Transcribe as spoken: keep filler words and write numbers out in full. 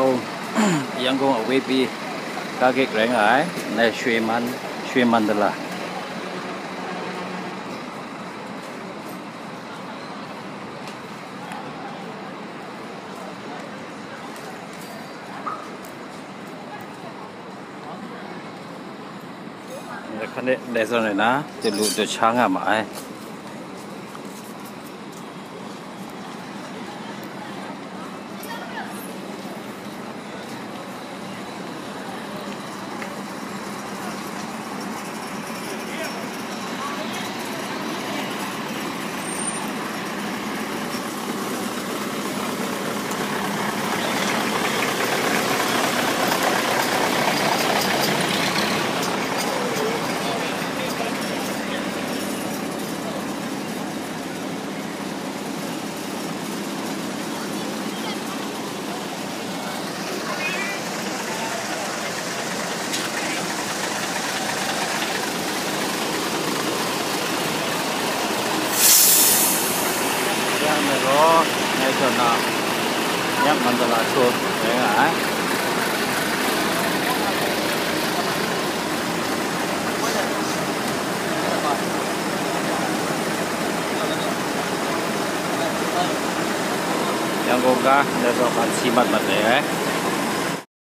Yangon a Wepi ga gate rai nga ai, nai Shwe Man, Shwe Mandala. Hkane dai zawn rai na, dalu daw sha nga ma ai. Ya me gaw, ngai tawn na, Myak Mandala hkrum rai nga ai. Yangon ga, dai zawn hkan si mat mat re ai.